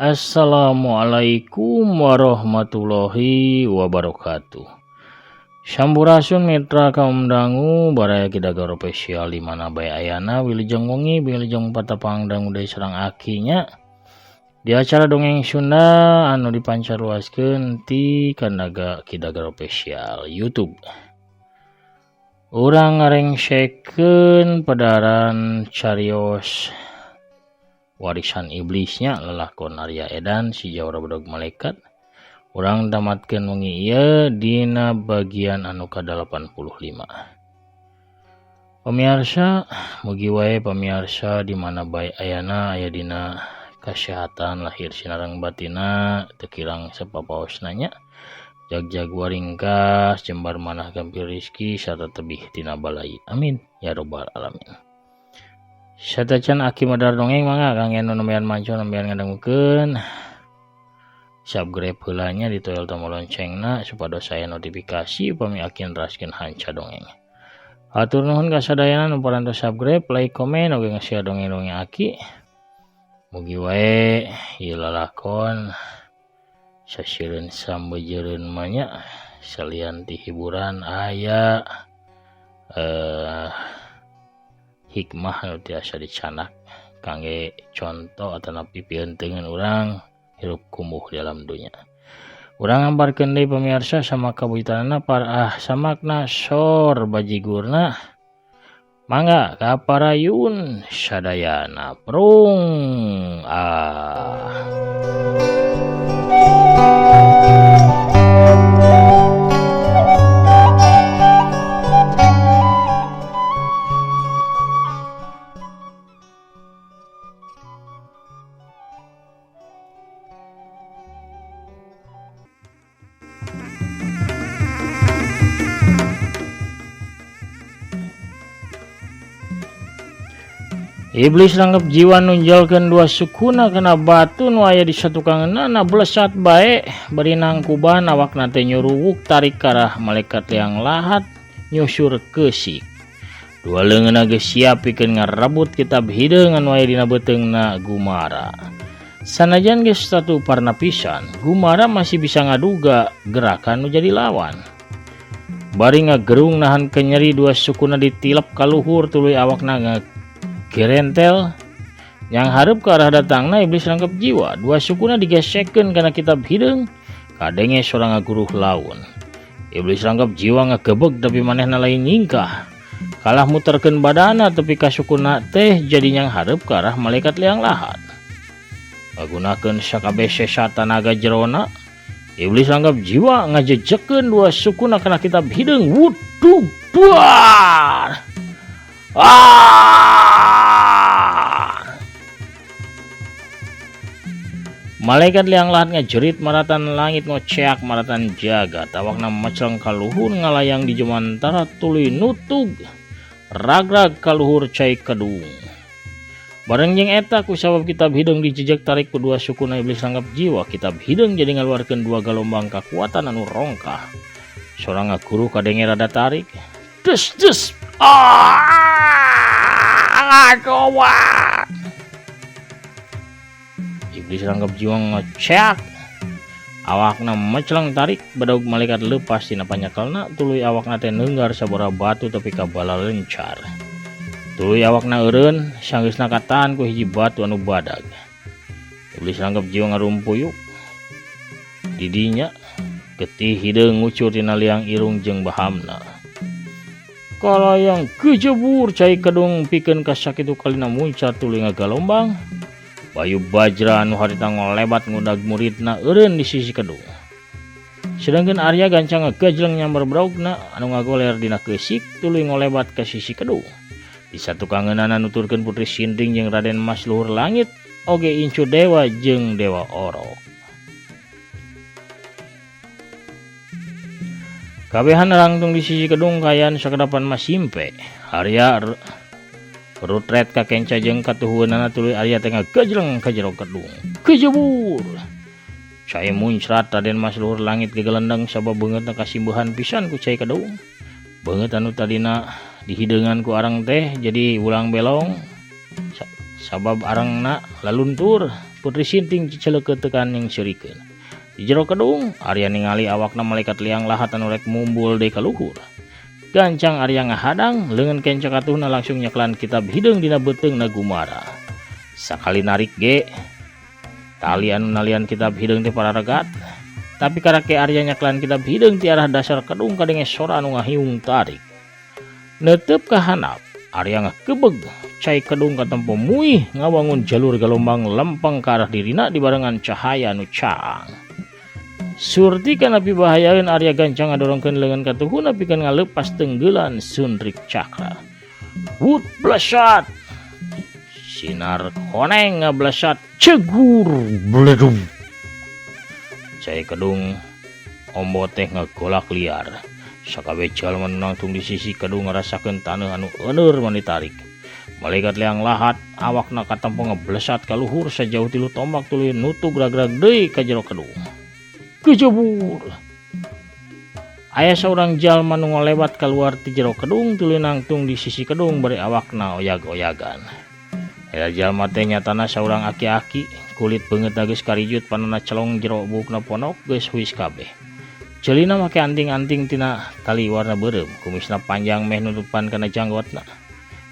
Assalamualaikum warahmatullahi wabarakatuh. Sampurasun mitra kaum dangu baraya Kidagar Official di mana bae ayana wilujeng wengi wilujeng patepang dangu deui sareng akinya di acara dongeng Sunda anu dipancarluaskeun ti Kandaga Kidagar Official YouTube. Urang ngarengsekeun pedaran carios warisan iblisnya lelakon Arya Edan si Jawara Bedog Malaikat. Urang tamatkeun wengi ieu dina bagian anu ka-85. Pamiarsa, mugi wae pamiarsa di mana bae ayana aya dina kasehatan lahir sinareng batina teu kirang sapapaosna nya. Jagjag waringkas jembar manah gampil rizki sarta tebih tina balai. Amin ya robbal alamin. Satacan aki madar dongeng mangga kang anu nembean manco nembean ngadangukeun. Subscribe heula nya ditoel tombol loncengna supados aya notifikasi upami aki neraskeun hanca dongeng. Hatur nuhun ka sadayana nu parantos subscribe, like, komen oge nge-share dongeng-dongeng aki. Mugi wae ieu lalakon sasieureun sambeujereun mah nya salian ti hiburan aya hikmah anu tiasa dicanak kangge contoh atanapi pieunteuneun urang hirup kumuh di alam dunya. Urang ngambarkeun deui pamiarsa sama kabuitanana parah samakna sor bajigurna. Mangga ka parayun sadayana prung ah. Iblis ranggep jiwa nunjalkeun dua sukuna kana batu nu aya di satukangeunana blesat bae bari nangkuban awakna teh nyuruwuk tarik karah malaikat liang lahat nyusur keusik. Dua leungeunna geus siap pikeun ngarebut kitab hideung anu aya dina beuteungna Gumara. Sanajan geus tatu parna pisan, Gumara masih bisa ngaduga gerakan nu jadi lawan. Bari ngagerung nahan kenyeri dua sukuna ditilep ka luhur tuluy awakna ngagerentel. Yang hareup ke arah datangna iblis rangkep jiwa, dua sukuna digesekkeun kana kitab hideung, kadenge sorang ngaguruh laun. Iblis rangkep jiwa ngagebeg tapi manehna lain nyingkah. Kalah muterkeun badana tepi ka sukuna teh jadi nyang hareup ke arah malaikat liang lahat. Ngagunakeun sakabeh sesa tanaga jerona, iblis rangkep jiwa ngajejekeun dua sukuna kana kitab hideung. Wuduh buar. Ah! Malaikat liang lahat ngajerit maratan langit ngoceak maratan jagat, awakna macleng kaluhur ngalayang di jemantara tuluy nutug ragrag kaluhur cai kedung. Bareng jeung eta ku sabab kitab hideung dijejek tarik ku dua sukuna iblis ranggap jiwa, kitab hideung jadi ngaluarkeun dua galombang kakuatan anu rongkah. Sorang ngaguruh kadenge rada tarik. Des des. Ah! Gawat. Iblis ranggap jiwa ngeceak. Awakna mecleng tarik bedog malaikat lepas tina panyekelna tuluy awakna teh neunggar sabaraha batu tepi ka bala lencar. Tuluy awakna eureun sanggeusna katahan ku hiji batu anu badag. Iblis ranggap jiwa ngarumpuyuk. Didinya getih hideung ngucur tina liang irung jeung bahamna. Kalayang kejebur cai kedung pikeun kasakitu kalina muncar tuluy ngagalombang. Bayu Bajra anu harita ngolebat ngudag muridna eureun di sisi kedung. Sedangkan Arya gancang ngagajleng nyamber braugna anu ngagoler dina keusik tuluy ngolebat ka sisi kedung. Di satukangeunana nuturkeun Putri Sindring jeung Raden Mas Luhur Langit oge incu dewa jeung dewa orok. Kabehan rangtung di sisi kedung kayan sakedapan Mas Simpe. Arya rutret ka kenca jeung katuhueunana tuluy Arya teh ngagajleng ka jero kedung. Kejebur. Cai muncrat Raden Mas Luhur Langit gegelendeng sabab beungeutna kasimbuhan pisan ku cai kedung. Beungeut anu tadina dihideungan ku arang teh jadi ulang belong sabab arangna laluntur Putri Sinting ciceleukeuh teu kaning seurikeun. Di jero kedung, Arya ningali awakna malaikat liang lahat anu rek mumbul deui ka luhur. Gancang Arya ngahadang, leungeun kenca katuhna langsung nyekelan kitab hideung dina beuteungna gumara. Sakali narik ge, tali anu nalian kitab hideung teh pararegat. Tapi karake Arya nyekelan kitab hideung ti arah dasar kedung kadenge sora anu ngahiung tarik. Neuteup ka handap, Arya ngakebeg cai kedung katempo muih ngawangun jalur galombang lempeng ka arah dirina dibarengan cahaya anu caang. Surti kana pibahayaeun Arya gancang ngadorongkeun leungeun katuhuna pikeun ngaleupas tenggelan sundrik cakra. Wut blesat! Sinar koneng ngablesat cegur bledug. Cai kedung ombo teh ngagolak liar. Sakabeh jalma nu nangtung di sisi kedung ngarasakeun taneuh anu euneur mani tarik. Malaikat liang lahat awakna katempo ngeblesat ka luhur sajauh 3 tombak tuluy nutug ragrag deui ka jero kedung. Kejebur. Aya saurang jalma nu ngolewat kaluar ti jero kedung tuluy nangtung di sisi kedung bari awakna oyag-oyagan. Eta jalma teh nyatana saurang aki-aki, kulit beungeutna geus karijut panonna celong jero buukna ponok geus huis kabeh. Ceulina make anting-anting tina tali warna beureum, kumisna panjang meh nutupan kana janggotna.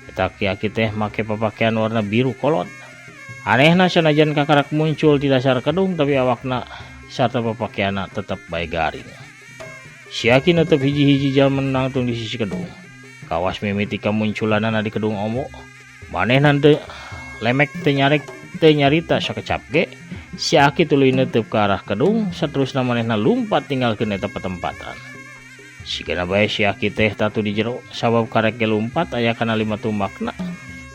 Eta aki-aki teh make papakaian warna biru kolot. Anehna sanajan kakarak muncul di dasar kedung tapi awakna sarta papakaianna tetep bae garing. Si aki netep hiji-hiji jalma nu nangtung di sisi kedung. Kawas mimiti kamunculanana di kedung ombo. Manehna teu lemek teu nyarek teu nyarita sakecap ge. Si aki tuluy neuteub ka arah kedung, saterusna manehna lumpat ninggalkeun eta patempatan. Sigana bae si aki teh tatu di jero, sabab karek ge lumpat aya kana 5 tumbakna.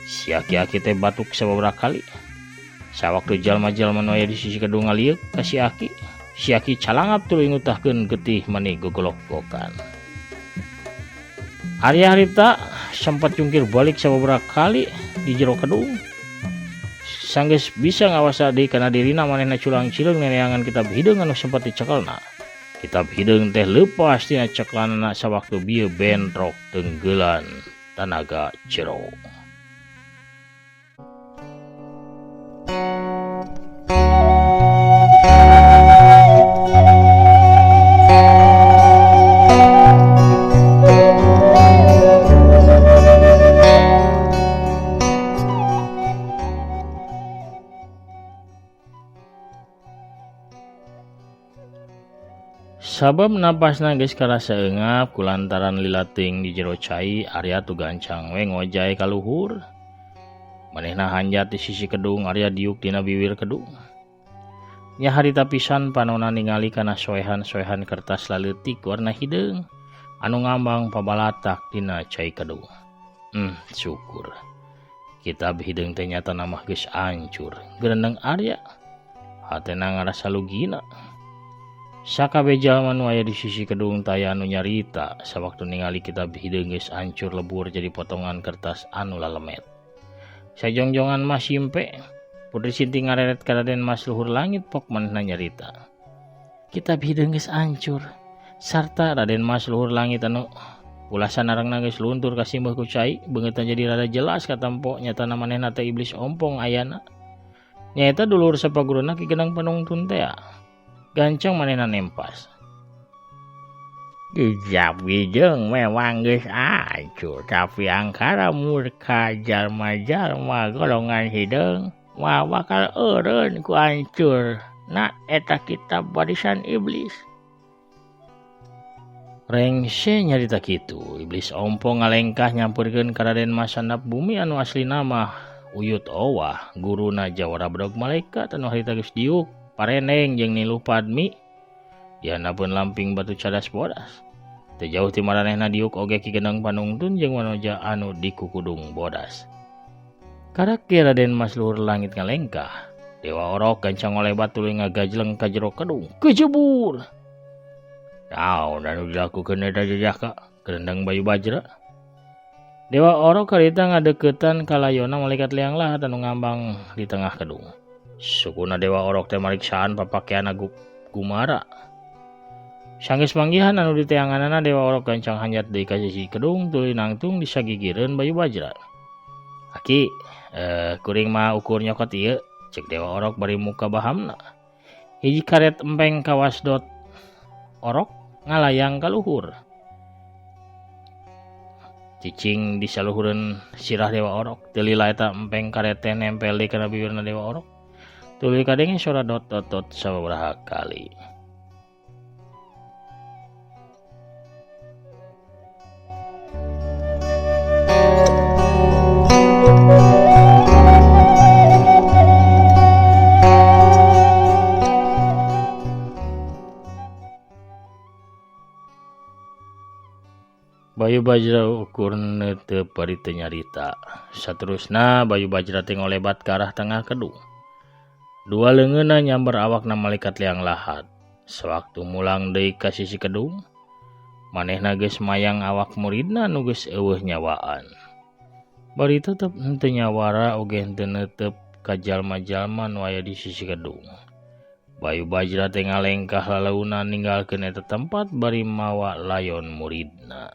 Si aki-aki teh batuk sababaraha kali. Sawaktu jalma-jalma nu aya di sisi kedung ngalieuk ka si aki, si aki calangap tuluy ngutahkeun getih mani gogolok-gokan. Arya harita sempat jungkir balik sababaraha kali di jero kedung. Sanggeus bisa ngawasa deui kana dirina manehna culang-cileung neneangan kitab hideung anu sempat dicekelna. Kitab hideung teh leupas tina ceklanana sawaktu bieu bentrok tenggelan tanaga jero. Sabab napasna geus karasa eungap kulantaran lila teuing di jero cai, Arya tu gancang we ngojay ka luhur. Manehna hanjat di sisi kedung, Arya diuk dina biwir kedung. Nya harita pisan panona ningali kana soehan-soehan kertas laleutik warna hideung anu ngambang pabalatak dina cai kedung. Syukur. Kitab hideung teh nyatana mah geus ancur. Gerendeng Arya hatena ngarasa lugina. Sakabeh jalma nu aya di sisi kedung taya anu nyarita sawaktu ningali kitab hideung geus ancur lebur jadi potongan kertas anu lalemet. Sajongjongan mah simpe, Putri Sinting ngareret ka Raden Mas Luhur Langit pok manehna nyarita. Kitab hideung geus ancur sarta Raden Mas Luhur Langit anu ulasan arangna geus luntur kasimbeuh ku cai, beungeutna jadi rada jelas katempo nyatana manehna teh iblis ompong ayana. Nyaeta dulur sapaguruna Ki Gendeng Panungtun tea. Gancang manehna nempas. Kitab hideung memang geus ancur, tapi angkara murka jalma-jalma golongan hideung mah bakal eureun ku ancur na eta kitab warisan iblis. Rengse nyarita kitu, iblis ompong ngalengkah nyampeurkeun ka Raden Mas Sandap Bumi anu aslina mah Uyut Owah, guruna jawara bedog malaikat anu harita geus diuk pareneng jeung Niluh Padmi. Dihandapeun lamping batu cadas bodas. Teu jauh ti maranehna diuk oge Ki Gendeng Panungtun jeung Wanoja anu dikukudung bodas. Karak ge Raden Mas Luhur Langit ngalengkah. Dewa Orok gancang ngolebat tuluy ngagajleng ka jero kedung. Kejebur. Naon anu dilakukeun eta jejaka? Gerendeng Bayu Bajra. Dewa Orok harita ngadeukeutan ka layona malaikat liang lahat anu ngambang di tengah kedung. Sukuna Dewa Orok teh mariksaan papakeanna gumara. Sanggeus manggihan anu diteanganana Dewa Orok gancang hanjat deui ka sisi kedung tuluy nangtung di sagigireun Bayu Bajra. Aki, kuring mah ukur nyokot ieu, Cek Dewa Orok bari muka bahamna. Hiji karet empeng kawas dot orok ngalayang ka luhur. Cicing di saluhureun sirah Dewa Orok. Teu lila eta empeng karet teh nempel deui kana bibirna Dewa Orok. Tuluy kadenge sora dot dot dot sababaraha kali. Bayu Bajra ukur neuteup bari teu nyarita. Saterusna Bayu Bajra teh ngolebat ka arah tengah kedung. Dua leungeunna nyamber awakna malaikat liang lahat. Sawaktu mulang deui ka sisi kedung, manehna geus mayang awak muridna nu geus eueuh nyawaan. Bari tetep henteu nyawara oge henteu neuteup ka jalma-jalma nu aya di sisi kedung. Bayu Bajra teh ngalengkah lalauna ninggalkeun eta tempat bari mawa layon muridna.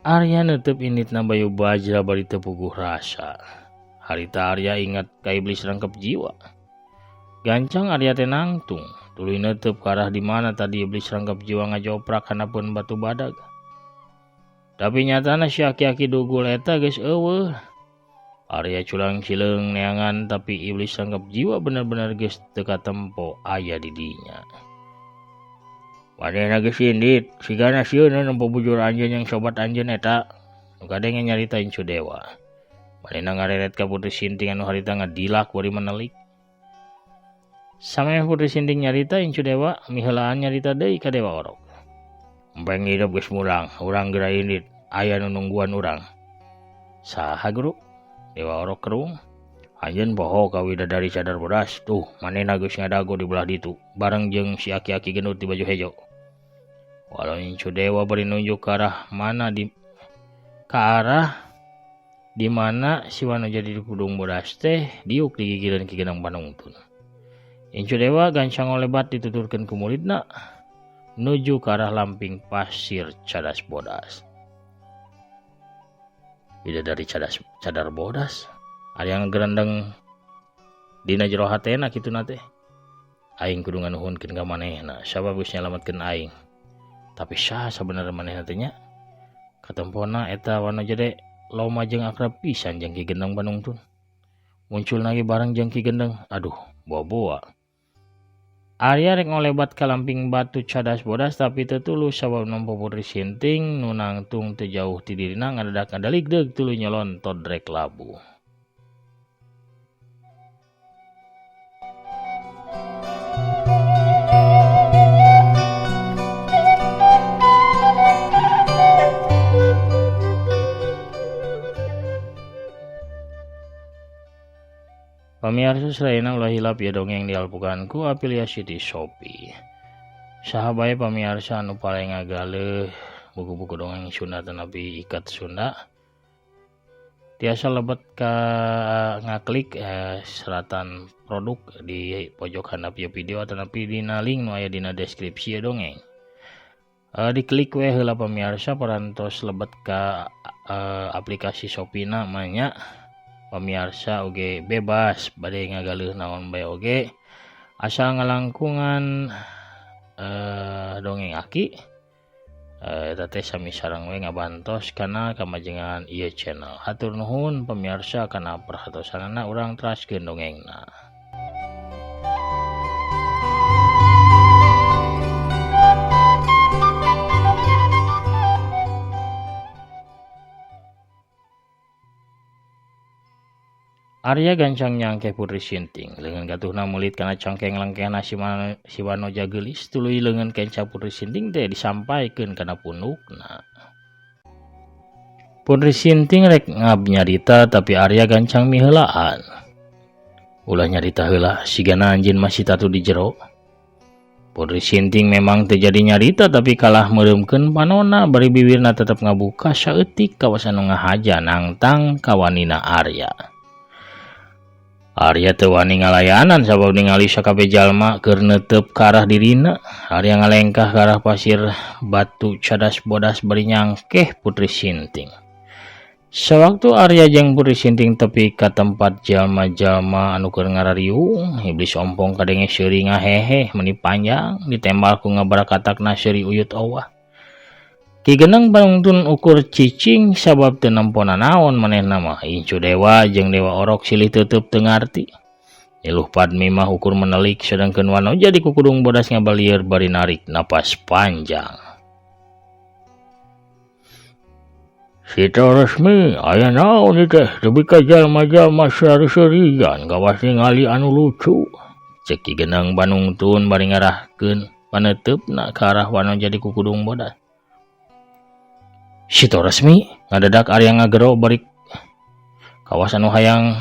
Arya neuteup inditna Bayu Bajra bari teu puguh rasa. Harita Arya ingat ka iblis rangkep jiwa. Gancang Arya teh nangtung, tuluy neuteup ka arah di mana tadi iblis rangkep jiwa ngajoprak handapeun batu badag. Tapi nyatana si aki-aki dugul eta geus eueuh. Arya culang cileung neangan tapi iblis rangkep jiwa bener-bener geus teu katempo aya di dinya. Manehna geus indit, sigana sieun nempo bujur anjeun jeung sobat anjeun eta. Nu kadenge nyarita Incu Dewa. Manehna ngareret ka Putri Sinting anu harita ngadilak bari menelik. Samemeh Putri Sinting nyarita Incu Dewa miheulaan nyarita deui ka Dewa Orok. Empeng hidup geus mulang, urang geura indit, aya nu nungguan urang. Saha guru? Dewa Orok kerung. Anjeun poho ka widadari cadar bodas, tuh manehna geus ngadago di belah ditu bareng jeung si aki-aki gendut di baju hejo. Walau Incu Dewa bari nunjuk ke arah mana di ke arah di mana si Wanoja di Kudung Bodas teh diuk digigireun Ki Gendeng Panungtun. Incu Dewa gancang ngolebat dituturkeun ku muridna nuju ke arah lamping pasir cadas bodas. Bidadari cadas cadar bodas, ada yang gerendeng dina jero hatena kituna teh. Aing kudu nganuhunkeun ka manehna sabab geus nyalametkeun aing. Tapi saha sabenerna manehna teh nya? Katempona eta Wanoja de loma jeung akrab pisan jeung Ki Gendeng Panungtun. Munculna ge bareng jeung Ki Gendeng. Aduh, boa-boa. Arya rek ngolebat ka lamping batu cadas bodas tapi teu tulus sabab nempo Putri Sinting nu nangtung teu jauh ti dirina ngadadak ngadaligdeug tuluy nyolontod rek labuh. Pamiarsa sadayana ulah hilap ieu dongeng dialpukan ku afiliasi di Shopee. Saha bae pamiarsa anu paling ngagaleuh buku-buku dongeng Sunda tanapi ikat Sunda tiasa lebet ka ngaklik seratan produk di pojok handap ieu video atanapi dina link nu aya dina deskripsi ieu dongeng. Diklik we heula pamiarsa parantos lebet ka aplikasi Shopee na mah nya. Pamiarsa oge bebas bade ngagaleuh naon bae oge asal ngalangkungan dongeng aki eta teh sami sareng we ngabantos kana kamajengan ieu channel. Hatur nuhun pamiarsa kana perhatosanana, urang teraskeun dongengna. Arya gancang nyangkeh Putri Sinting, leungeun gatuhna meulit kana cangkeng lengkehna si Wanoja geulis, tuluy leungeun kenca Putri Sinting teh disampaikeun kana punukna. Putri Sinting rek ngab nyarita tapi Arya gancang miheulaan. Ulah nyarita heula, sigana anjeun masih tatu di jero. Putri Sinting memang teu jadi nyarita tapi kalah meureumkeun panona bari bibirna tetep ngabuka saeutik kawasan nu ngahaja nangtang kawanina Arya. Arya teu wani ngalayanan sabab ningali sakabeh jalma keur neuteup ka arah dirina. Arya ngalengkah ka arah pasir batu cadas bodas bari nyangkeh Putri Sinting. Sawaktu Arya jeung Putri Sinting tepi ka tempat jalma-jalma anu keur ngarariung, iblis ompong kadenge seuri ngahehe meuni panjang ditembal ku ngabarakatakna seuri Uyut Owah. Ki Geneng Panungtun ukur cicing sabab teu nempo nanaon manehna mah incu dewa jeung dewa orok silih teuteup teu ngarti. Niluh Padmi mah ukur menelik sedangkeun Wanoja di kukudung bodas ngabalieur bari narik napas panjang. Sito resmi aya naon ieu teh tepi ka jalma-jalma sari-sarian kawas ningali anu lucu. Cek Ki Geneng Panungtun bari ngarahkeun paneuteup-na ka arah Wanoja di kukudung bodas. Sito resmi ngadadak Arya ngagero bari kawas anu hayang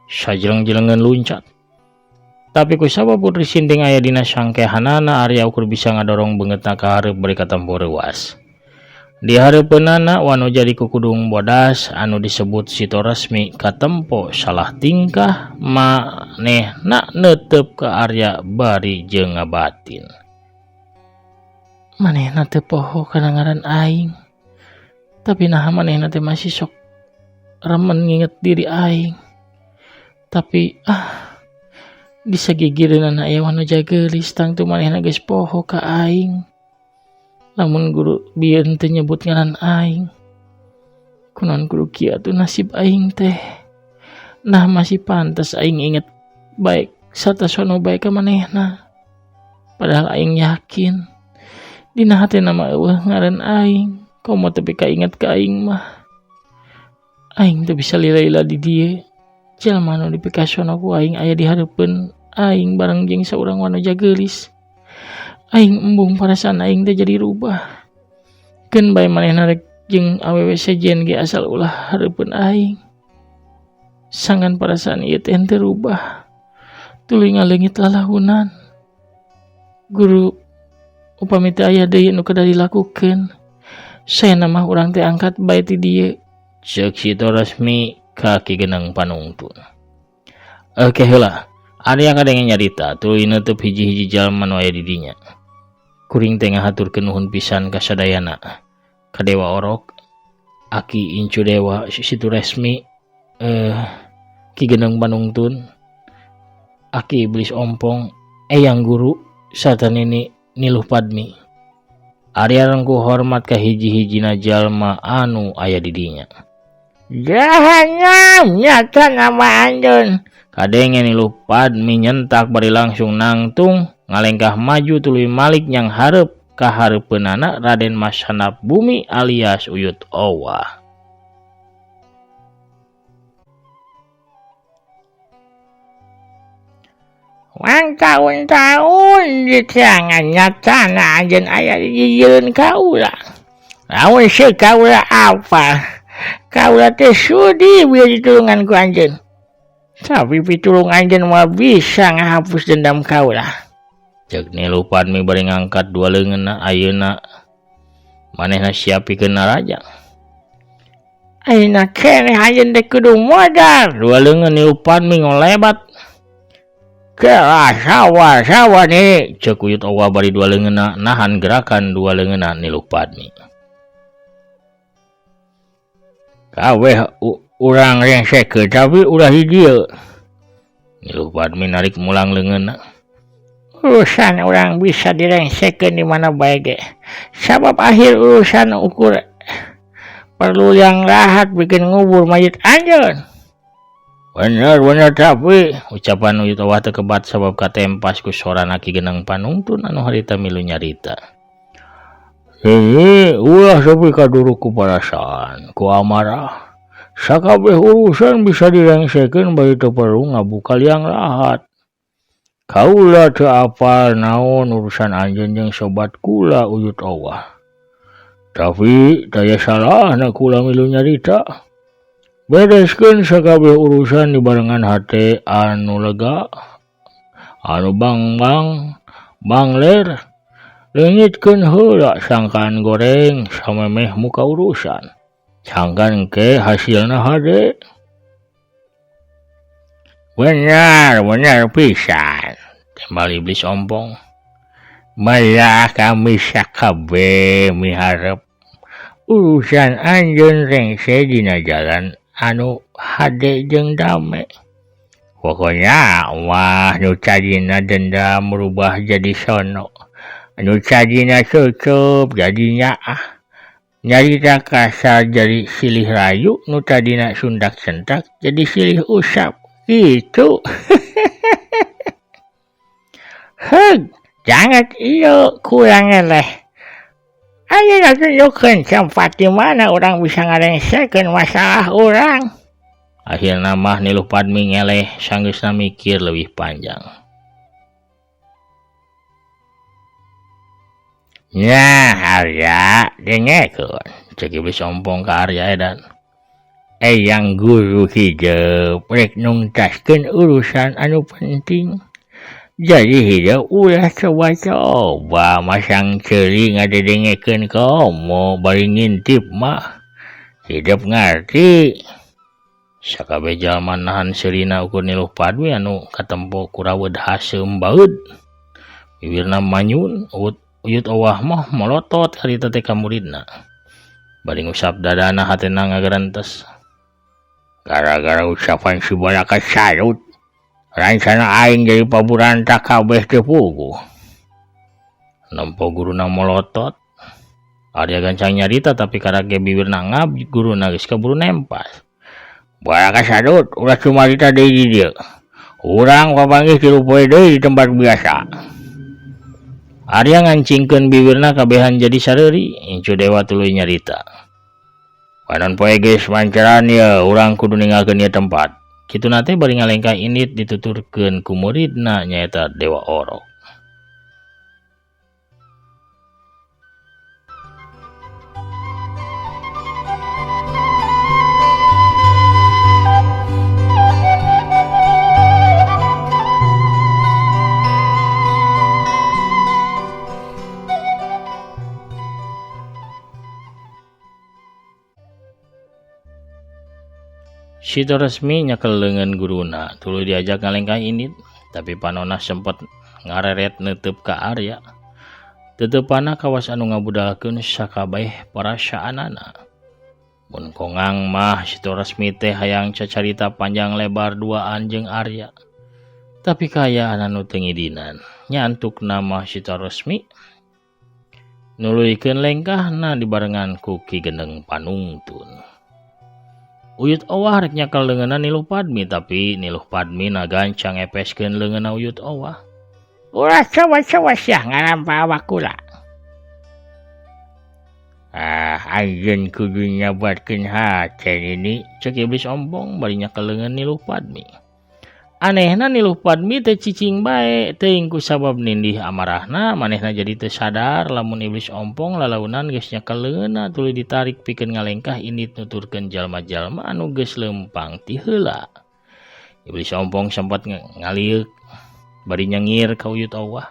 sajleng-jlengeun luncat. Tapi ku sabab Putri Sinting aya dina sangkehanana Arya ukur bisa ngadorong beungeutna ka hareup bari katempo reuas. Di hareupeunana Wanoja di kukudung bodas anu disebut Sito Resmi katempo salah tingkah manehna neuteup ka Arya bari jeung ngabatin. Manehna teu poho kana ngaran aing. Tapi naha manehna teh masih sok remen nginget diri aing. Tapi di sagigireunana aya Wanoja geulis tangtu manehna geus poho ka aing. Lamun guru bieun teu nyebut ngaran aing. Kunaon kudu kieu atuh nasib aing teh. Nah masih pantes aing inget baik sarta sono bae ka manehna. Padahal aing yakin dina hatena mah eueuh ngaran aing. Komo tepi ka inget ka aing mah. Aing teu bisa lila-lila di dieu. Jalma nu dipikasono ku aing aya di hareupeun aing bareng jeung saurang wanoja geulis. Aing embung parasaan aing teh jadi rubah. Keun bae manehna rek jeung awewe sejen ge asal ulah hareupeun aing. Sangkan parasaan ieu teh henteu rubah. Tuluy ngaleungit lalahunan. Guru upami teu aya deui nu kedah dilakukeun. Saena mah urang teh angkat bae ti dieu. Ceuk Sito Resmi ka Ki Geneng Panungtun. Oke heula. Arya kadenge nyarita tuluy neutup hiji-hiji jalma nu aya di dinya. Kuring teh ngahaturkeun nuhun pisan ka sadayana. Ka Dewa Orok, Aki Incu Dewa, Situ Resmi, Ki Geneng Panungtun, Aki Iblis Ompong, Eyang Guru, sarta Nini Niluh Padmi. Arya rengkuh hormat ka hiji-hijina jalma anu aya di dinya. Jahanam nyata nama anjeun. Kadenge Niluh Padmi nyentak bari langsung nangtung ngalengkah maju tuluy malik nyang hareup ka hareupeunana Raden Mas Handap Bumi alias Uyut Owah. Wang taun-taun diteangan nyatana anjeun aya di gigireun kaula. Lamun seuk kaula apa? Kaula teh sudi bieu ditulungan ku anjeun. Tapi pitulung anjeun moal bisa ngahapus dendam kaula. Ceuk Niluh Padmi bari ngangkat dua leungeunna ayeuna manehna siap pikeun naraja. Ayeuna keneh anjeun teh kudu modar. Dua leungeun Niluh Padmi ngolebat. Kelah sawa-sawa nih. Ceuk Uyut Owah bari dua leungeunna nahan gerakan dua leungeunna Niluh Padmi. Kabeh urang rengsekeun tapi ulah di dieu. Niluh Padmi narik mulang leungeunna. Urusan urang bisa direngsekeun di mana bae ge. Sabab akhir urusan ukur perlu yang rahat bikin ngubur mayit anjeun. Bener-bener tapi ucapan Uyut Owah teu kebat sabab katempas ku sorana Ki Geneng Panungtun anu harita milu nyarita. Heuh, ulah tepi ka duruk ku parasaan, ku amarah. Sakabeh urusan bisa direngsekeun bari teu perlu ngabuka liang lahat. Kaula teu apal naon urusan anjeun jeung sobat kula Uyut Owah. Tapi daya salahna kula milu nyarita. Bereskeun sakabeh urusan dibarengan hate anu lega, anu bangbang, bangler. Leungitkeun heula sangkaan goreng samemeh muka urusan. Sangkan ke hasilna hade. Benar, benar pisan. Timbal iblis ompong. Malah kami sakabeh miharep Urusan anjeun rengse dina jalan anu hade jeung dame. Pokoknya wah nu tadina dendam merubah jadi sono. Anu tadina cucup jadi nyaah. Nyarita kasar jadi silih rayu, nu tadina sundak sentak jadi silih usap. Gitu. Heug, jangan ieu kurang eleh. Ayeuna tunjukkeun tempat di mana urang bisa ngarengsekeun masalah urang. Akhirna mah Niluh Padmi ngeleh sanggeusna mikir leuwih panjang. Nya Arya dengekeun cek Iblis Ompong ka Arya edan. Eyang guru hideub rek nungtaskeun urusan anu penting. Jadi hideub ulah coba-coba masang ceuli ngadedengekeun komo bari ngintip mah. Hideub ngarti. Sakabeh jalma nahan seurina ukur Niluh Padmi anu katempo kuraweud haseum baeud. Bibirna manyun, uyut owah mah molotot harita teh ka muridna. Bari ngusap dadana hatena ngagerentes. Gara-gara ucapan si Baraka Sarut, rancana aing jadi paburantak kabeh teu puguh. Nempo guruna molotot. Arya gancang nyarita tapi karake bibirna ngab guruna geus kaburu nempas. Baraka Sadut ulah cumarita deui di dieu. Urang papanggih tilu poe deui di tempat biasa. Arya ngancingkeun bibirna kabehan jadi sareuri, incu dewa tuluy nyarita. Panon poe geus mancaran ieu, urang kudu ninggalkeun ieu tempat. Kituna teh bari ngalengkah indit dituturkeun ku muridna nyaeta Dewa Orok. Sito resmi nyekel leungeun guruna, tuluy diajak ngalengkah indit, tapi panona sempet ngareret neuteub ka Arya. Teuteupana kawas anu ngabudalkeun sakabeh parasaanana. Mun kongang mah Sito resmi teh hayang cacarita panjang lebar duaan jeung Arya. Tapi kaayaan anu teu ngidinan, nyantukna mah Sito resmi nuluykeun lengkahna dibarengan ku Ki Gendeng Panungtun. Uyut Owah rek nyekel leungeunna Niluh Padmi tapi Niluh Padmi na gancang ngepeskeun leungeunna Uyut Owah. Ulah coba-coba sia ngarampa awak kula. Ah, anjeun kudu nyabatkeun hate nini, cek Iblis Ompong bari nyekel leungeun Niluh Padmi. Anehna Niluh Padmi teh cicing bae, teuing ku sabab nindih amarahna manehna jadi teu sadar lamun Iblis Ompong lalaunan geus nyekel leungeunna tuluy ditarik pikeun ngalengkah indit nuturkeun jalma-jalma anu geus leumpang ti heula. Iblis Ompong sempat ngalieuk bari nyengir ka Uyut Owah.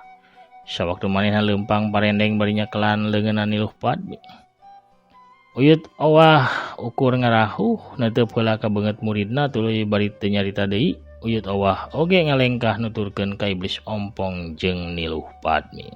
Sawaktu manehna leumpang parendeng bari nyekelan leungeunna Niluh Padmi. Uyut Owah ukur ngarahuh neuteub heula ka beungeut muridna tuluy bari teu nyarita deui. Uyut Owah oge ngalengkah nuturkeun ka Iblis Ompong jeung Niluh Padmi.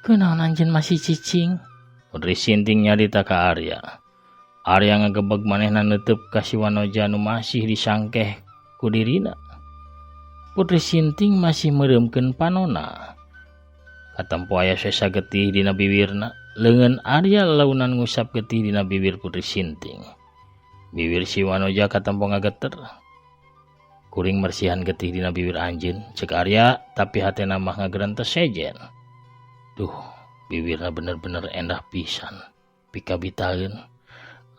Kunaon anjeun masih cicing? Putri Sinting nyarita ka Arya. Arya ngagebeg manehna neuteub ka si Wanoja nu masih disangkeh ku dirina. Putri Sinting masih meureumkeun panona. Katempo aya sesa getih dina bibirna. Leungeun Arya lalaunan ngusap getih dina bibir Putri Sinting. Bibir si Wanoja katempo ngageter. Kuring mersihan getih dina bibir anjeun, cek Arya, tapi hatena mah ngagerentes sejen. Duh, bibirna bener-bener endah pisan. Pikabitaeun.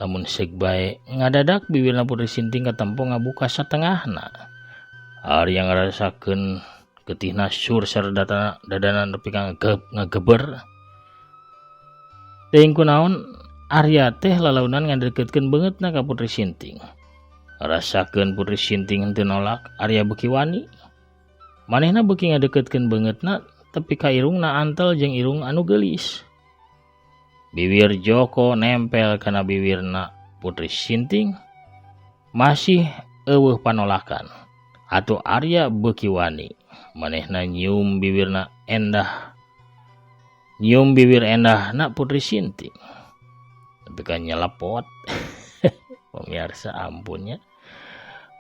Lamun seug bae ngadadak bibirna Putri Sinting katempo ngabuka satengahna. Arya ngarasakeun getihna sur sarta dadana nepi ka ngageber. Teuing kunaon Arya teh lalaunan ngadeukeutkeun beungeutna ka Putri Sinting. Rasakeun Putri Sinting henteu nolak, Arya beuki wani. Manehna beuki ngadeukeutkeun beungeutna tepi ka irungna antel jeung irung anu geulis. Biwir Joko nempel kana biwirna Putri Sinting. Masih eueuh panolakan. Atuh Arya beuki wani. Manehna nyium biwirna endah. Nyium biwir endahna Putri Sinting. Tapi kan nyelepot. Pemirsa ampunnya.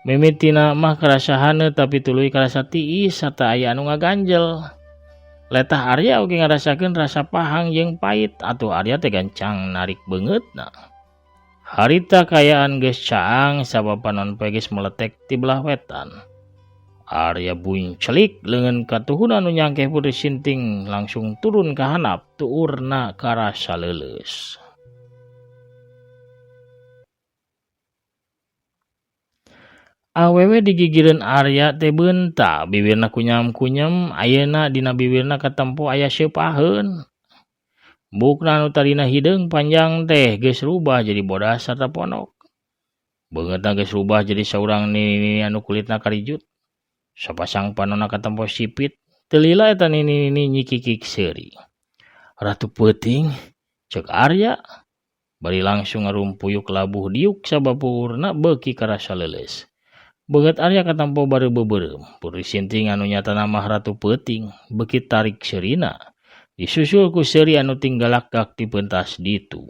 Mimitina mah karasa haneut tapi tuluy karasa tiis sarta aya anu ngaganjel. Letah Arya oge ngarasakeun rasa pahang jeung pait atuh Arya teh gancang narik beungeutna. Harita kaayaan geus caang sabab panon poe geus meletek ti belah wetan. Arya buncelik leungeun katuhuna nu nyangkeh Putri Sinting langsung turun ka handap tuurna karasa leuleus. Awewe digigireun Arya teh beunta, biwirna kunyam-kunyem, ayeuna dina biwirna katempo aya seupaheun. Buukna anu tadina hideung panjang teh geus rubah jadi bodas sarta pondok. Beungeutna geus rubah jadi saurang nini-nini anu kulitna karijut. Sapasang panonna katempo sipit, teu lila eta nini-nini nyikikik seuri. Ratu peuting, ceuk Arya. Bari langsung ngarumpuyuk labuh diuk sabab puurna beuki karasa leuleus. Beungeut Arya katempo bari beubeurem. Putri Sinting anu nyatana mah ratu peuting beuki tarik seurina. Disusul ku seuri anu tinggalakak ti pentas ditu.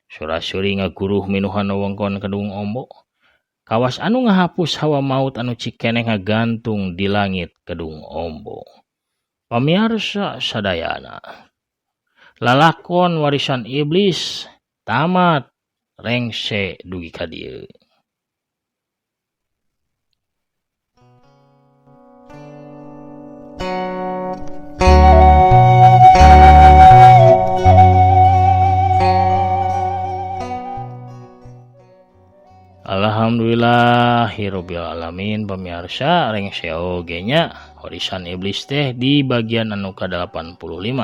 Sora seuri ngaguruh minuhan wewengkon Kedung Ombo. Kawas anu ngahapus hawa maut anu cikeneh ngagantung di langit Kedung Ombo. Pamiarsa sadayana. Lalakon Warisan Iblis tamat rengse dugi ka dieu. Alhamdulillahirabbil alamin pemirsa rengse oge nya Warisan Iblis teh di bagian anu ka-85.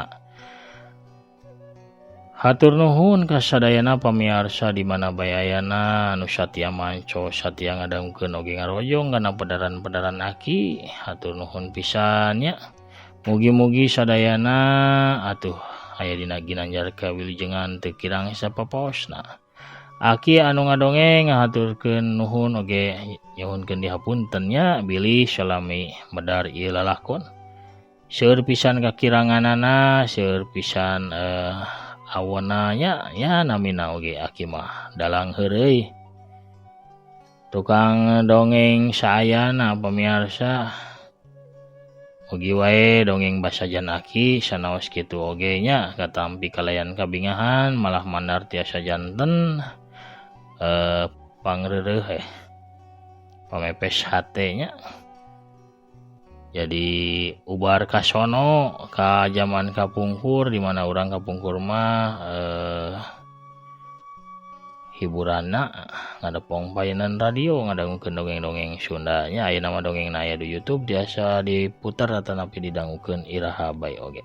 Hatur nuhun kasadayana pamiarsa di mana bae ayana anu satia manco satia ngadangukeun oge ngarojong kana pedaran-pedaran aki. Hatur nuhun pisan nya. Mugi-mugi sadayana atuh aya dina ginanjar kawilujengan teu kirang sapapaosna. Aki anu ngadongeng ngahaturkeun nuhun oge nyuhunkeun dihapunten nya bilih salami medar ieu lalakon. Seueur pisan kakiranganana, seueur pisan awona nya, nya namina oge aki mah dalang heureuy. Tukang dongeng saayana pamiarsa. Mugi wae dongeng basajan aki sanaos kitu oge nya katampi kalayan kabingahan malah mandar tiasa janten pangreureuh pamepes hate nya. Jadi ubar kasono ka zaman kapungkur di mana urang kapungkur mah hiburanna ngadepong painan radio ngadangukeun dongeng-dongeng Sunda nya. Ayeuna mah dongengna aya di YouTube biasa diputer atanapi didangukeun iraha bae oge.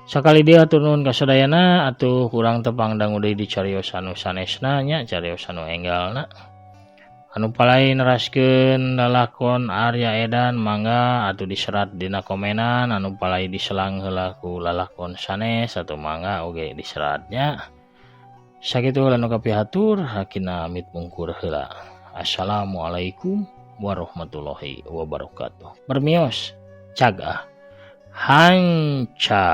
Sakali deui hatur nuhun ka sadayana atuh urang tepang dangu deui di carios anu sanesna nya, carios anu enggalna. Anu palai neraskeun lalakon Arya Edan mangga atuh diserat dina komenan, anu palai diselang heula ku lalakon sanes atuh mangga oge diseratnya. Sakitu heula nu kapihatur, hakina amit mungkur heula. Assalamualaikum warahmatullahi wabarakatuh. Permios cagah hanca.